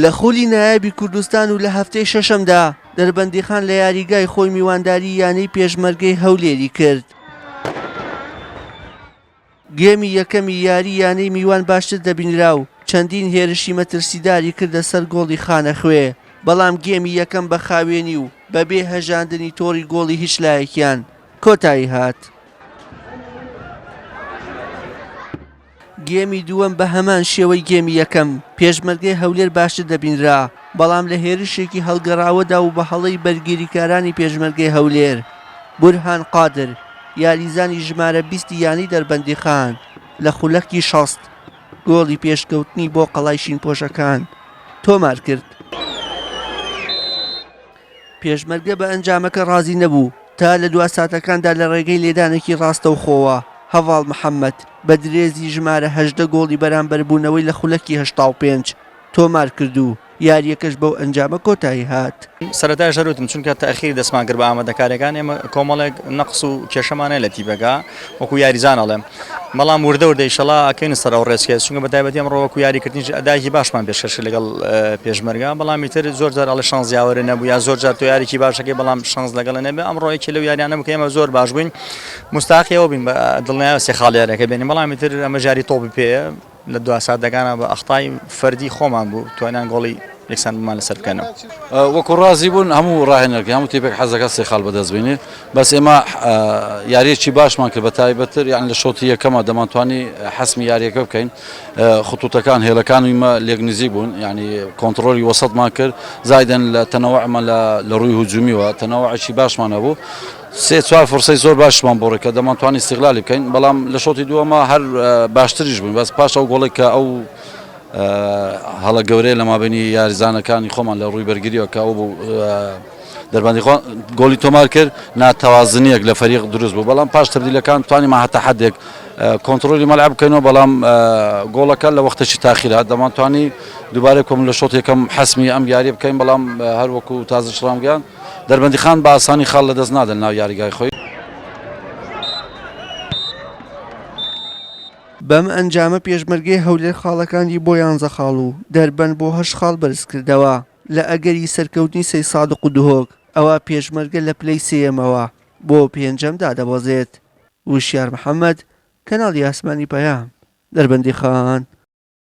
لە خولی نایابی کوردستان و لە هەفتەی شەشەمدا دەربەندیخان لە یاریگای خۆی میوانداری یانەی پێشمەرگەی هەولێری کرد. گێمی یەکەمی یاری یانەی میوان باشتر دەبینرا و چەندین هێرشی مەترسیداری کردە سەر گۆڵی خانەخوێ، بەڵام گێمی یەکەم بە خاوێنی و بەبێ هەژاندنی تۆڕی گۆڵی هیچ لایەکیان کۆتایی هات. گێمی دووەم بە هەمان شێوەی گێمی یەکەم، پێشمەرگەی هەولێر باشتر دەبینرا، بەڵام لە هێرشێکی هەڵگەڕاوەدا و بە هەڵەی بەرگریکارانی پێشمەرگەی هەولێر، بورهان قادر، یاریزانی ژمارە 20 ی یانەی دەربەندیخان لە خولەکی 60 گۆڵی پێشکەوتنی بۆ قەڵای شینپۆشەکان تۆمارکرد. پێشمەرگە بە ئەنجامەکە ڕازی نەبوو تا لە دوا ساتەکاندا لە ڕێگەی لێدانێکی ڕاستەوخۆوە هەڤاڵ محەمەد بە درێزی ژمارە 18 گۆڵی بەرامبەربوونەوەی لە خولەکی 85 تۆمار کرد و یارییەکەش بەو ئەنجامە کۆتایی هات. سەرەتایش هەر وتم چونکە تەئخیر دەستمان کرد بە ئامادەکاریەکان ئێمە کۆمەڵێک نەقس و کێشەمان هەیە لە تیپەکە وەکو یاریزان ئەڵێم بەڵام وردە وردە ئیشەڵا ئەکەینە سەر ئەو ڕێچکەیە چونکە بە تایبەتی ئەمڕۆ وەکو یاریکردنیش ئەدایەکی باشمان پێشکەش کرد لەگەڵ پێشمەرگە بەڵام ئیتر زۆر جار ئەڵێ شانس یاوەرە نەبوو یا زۆر جار تۆ یاریکی باشەکەی بەڵام شانس لەگەڵ نەبێ ئەمڕۆ یەکێ لەو یاریانە بوو کە ئێمە زۆر باش بووین مستاقی ئەوە بووین بە دڵنیایەوە سێ خاڵ یاریەکە بێنین بەڵام ئیتر ئەمە ژاری تۆپی پێیە لە دوا ساتەکانا بە ئەخطای فەردی خۆمان بوو توانیان گۆڵی یەکسان بوومان لەسەر بکەنەوە. وەکو ڕازی بوون هەموو ڕاهێنەرکە هەموو تیپێک حەزەکات سێ خاڵ بەدەست بینێ بەس ئێمە یاریەکی باشمان کرد بە تایبەتتر یان لە شۆتی یەکەمە دەمانتوانی حەسمی یاریەکە بکەین خطوتەکان هێلەکان ئیمە لێک نزیک بوون ینی کۆنتڕۆلی وەسەتمان کرد زایدن لە تەنەوەمان لە ڕووی هجومیەوە تەنەوەعێکی باشمان هەبوو سێ چوار فرسەی زۆر باشمان بۆ ڕێکە دەمانتوانی ئیستیغلالی بکەین بەڵام لە شۆتی دووەمە هەر باشتریش بووین بەس پاش ئەو گۆڵێک کە ئەو هەڵە گەورەیە لە مابینی یاریزانەکانی خۆمان لە ڕووی بەرگریەوە کە ئەو بوو دەربەندی خۆ گۆڵی تۆمار کرد ناتەوازنیەک لە فەریق دروست بوو بەڵام پاش تەبدیلەکان توانیمان هەتا حدێک کۆنتڕۆلی مەلعب بکەینەوە بەڵام گۆڵەکە لە وەختێکی تاخیرا دەمانتوانی دووبارە کۆم لە شۆت یەکەم حەسمی ئەم یاریە بکەین بەڵام هەروەکو تازە ڕامگەیان دەربەندیخان بە ئاسانی خاڵ لەدەست نادەن ناو یاریگای خۆی. بەم ئەنجامە پێشمەرگەی هەولێر خاڵەکانی بۆ یانزە خاڵ و دەربەند بۆ هەشت خاڵ بەرزکردەوە، لە ئەگەری سەرکەوتنی سەیدسادق و دهۆک ئەوا پێشمەرگە لە پلەی سێیەمەوە بۆ پێنجەم دادەبەزێت. وشیار محەمەد، کەناڵی ئاسمانی پەیام، دەربەندیخان.